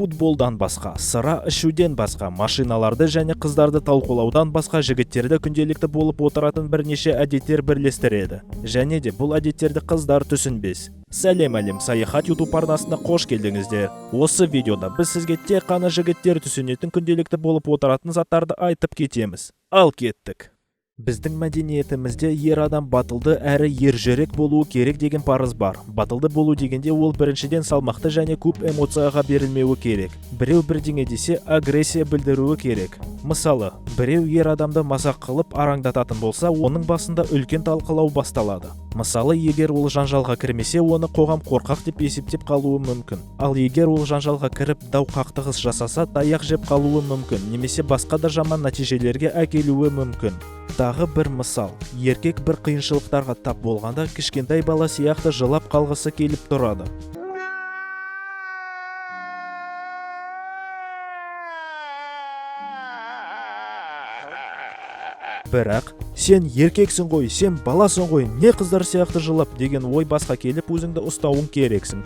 Футболдан басқа, сыра ішуден басқа, машиналарды және қыздарды талқылаудан басқа жігіттерді күнделікті болып отыратын бірнеше әдеттер бірлестіреді. Және де бұл әдеттерді қыздар түсінбес. Сәлем, әлем! Саяхат YouTube арнасына қош келдіңіздер. Осы видеода біз сізге тек қана жігіттер түсінетін күнделікті болып отыратын заттарды айтып кетеміз. Ал кеттік. Біздің мәдениетімізде ер адам батылды әрі ержүрек болуы керек деген парыз бар. Батылды болу дегенде, ол біріншіден, салмақты және көп эмоцияға берілмеуі керек. Біреу бірдеңе десе, агрессия білдіруі керек. Мысалы, біреу ер адамды мазақ қылып арандататын болса, оның басында үлкен талқылау басталады. Мысалы, егер ол жанжалға кірмесе, оны қоғам қорқақ деп есептеп қалуы мүмкін. Ал егер ол жанжалға кіріп, дау қақтығыс жасаса, таяқ жеп қалуы мүмкін немесе басқа да жаман нәтижелерге әкелуі мүмкін. Тағы бір мысал: еркек бір қиыншылықтарға тап болғанда, кішкентай бала сияқты жылап қалғысы келіп тұрады. Бірақ «Сен еркексің ғой, сен баласың ғой, не қыздар сияқты жылап?» деген ой басқа келіп, өзіңді ұстауың керексің.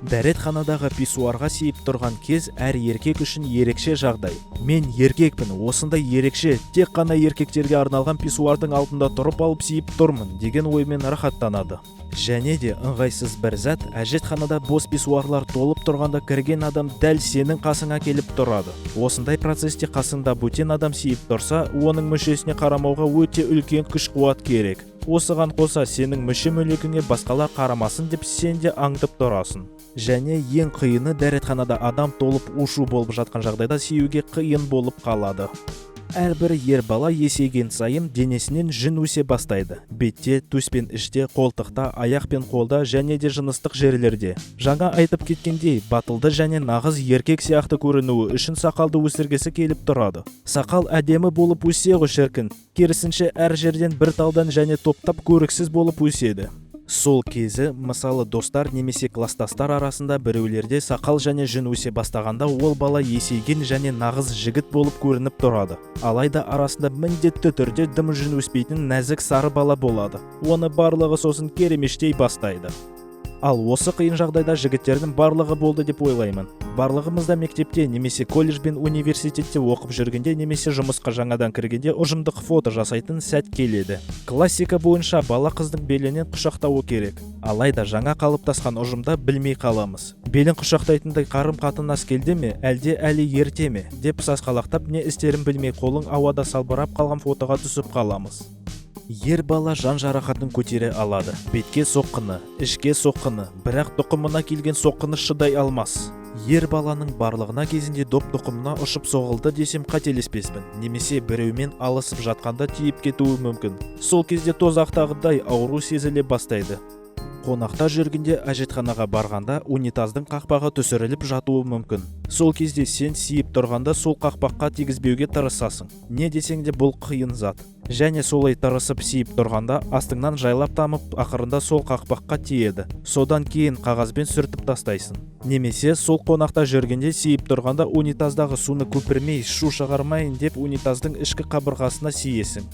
Дәретханадағы писсуарға сиіп тұрған кез әр еркек үшін ерекше жағдай. «Мен еркекпін, осындай ерекше, тек қана еркектерге арналған писсуардың алдында тұрып алып сиіп тұрмын» деген оймен рахаттанады. Және де ыңғайсыз бір зат: әжетханада бос писсуарлар толып тұрғанда, кірген адам дәл сенің қасыңа келіп тұрады. Осындай процесте қасыңда бөтен адам сиіп тұрса, оның мүшесіне қарамауға өте үлкен күш қуат керек. Осыған қоса, сенің мүше мүлігіңе басқалар қарамасын деп сен де аңдып тұрасың. Және ең қиыны, дәретханада адам толып, у-шу болып жатқан жағдайда сиюге қиын болып қалады. Әрбір ер бала есейген сайын денесінен жүн өсе бастайды: бетте, төс пен іште, қолтықта, аяқ пен қолда және де жыныстық жерлерде. Жаңа айтып кеткендей, батылды және нағыз еркек сияқты көрінуі үшін сақалды өсіргісі келіп тұрады. Сақал әдемі болып өсе ғой, шіркін! Керісінше, әр жерден бір талдан және топтап көріксіз болып өседі. Сол кезі, мысалы, достар немесе класстастар арасында біреулерде сақал және жүн өсе бастағанда, ол бала есейген және нағыз жігіт болып көрініп тұрады. Алайда арасында міндетті түрде дым жүн өспейтін нәзік сары бала болады. Оны барлығы сосын керемештей бастайды. Ал осы қиын жағдайда жігіттердің барлығы болды деп ойлаймын. Барлығымыз да мектепте немесе колледж бен университетте оқып жүргенде немесе жұмысқа жаңадан кіргенде ұжымдық фото жасайтын сәт келеді. Классика бойынша бала қыздың белінен құшақтауы керек. Алайда жаңа қалыптасқан ұжымда білмей қаламыз: белін құшақтайтындай қарым қатынас келді ме, әлде әлі ерте ме деп сасқалақтап, не істерін білмей, қолың ауада салбырап қалған фотоға түсіп қаламыз. Ер бала жан жарақатын көтере алады: бетке соққыны, ішке соққыны, бірақ тұқымына келген соққыны шыдай алмас. Ер баланың барлығына кезінде доп тұқымына ұшып соғылды десем, қателеспеспін. Немесе біреумен алысып жатқанда тиіп кетуі мүмкін. Сол кезде тозақтағыдай ауру сезіле бастайды. Қонақта жүргенде, әжетханаға барғанда унитаздың қақпағы түсіріліп жатуы мүмкін. Сол кезде сен сиіп тұрғанда сол қақпаққа тигізбеуге тырысасың. Не десең де, бұл қиын зат. Және солай тырысып сиіп тұрғанда, астыңнан жайлап тамып, ақырында сол қақпаққа тиеді. Содан кейін қағазбен сүртіп тастайсың. Немесе сол қонақта жүргенде, сиіп тұрғанда унитаздағы суны көпірмей, шу шығармайын деп, унитаздың ішкі қабырғасына сиесің.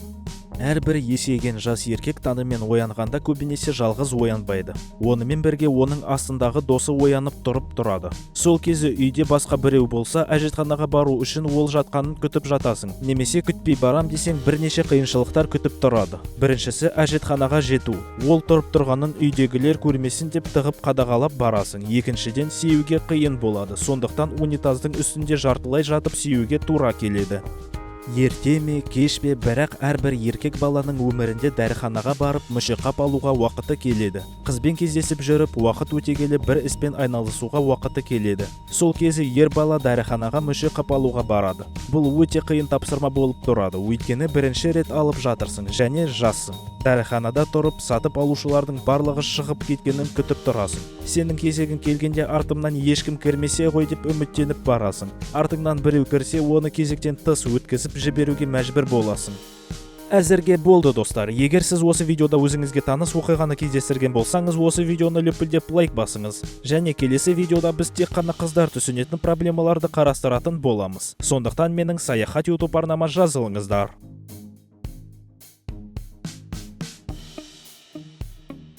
Әрбір есейген жас еркек таңымен оянғанда көбінесе жалғыз оянбайды. Онымен бірге оның астындағы досы оянып тұрып тұрады. Сол кезде үйде басқа біреу болса, әжетханаға бару үшін ол жатқанын күтіп жатасың. Немесе күтпей барам десең, бірнеше қиыншылықтар күтіп тұрады. Біріншісі – әжетханаға жету. Ол тұрып тұрғанын үйдегілер көрмесін деп, тығып қадағалап барасың. Екіншіден, сиюге қиын болады, сондықтан унитаздың үстінде жартылай жатып сиюге тура келеді. Ерте ме, кеш пе, бірақ әрбір еркек баланың өмірінде дәріханаға барып, мүшеқап алуға уақыты келеді. Қызбен кездесіп жүріп, уақыт өте келе бір іспен айналысуға уақыты келеді. Сол кезі ер бала дәріханаға мүшеқап алуға барады. Бұл өте қиын тапсырма болып тұрады, өйткені бірінші рет алып жатырсың және жассың. Дәріханада тұрып, сатып алушылардың барлығы шығып кеткенін күтіп тұрасың. Сенің кезегің келгенде артымнан ешкім кірмесе ғой деп үміттеніп барасың. Артыңнан біреу кірсе, оны кезектен тыс өткізіп жіберуге мәжбүр боласың. Әзірге болды, достар. Егер сіз осы видеода өзіңізге таныс оқиғаны кездестірген болсаңыз, осы видеоны лүпілдеп лайк басыңыз. Және келесі видеода біз тек қана қыздар түсінетін проблемаларды қарастыратын боламыз. Сондықтан менің Саяхат YouTube арнама жазылыңыздар.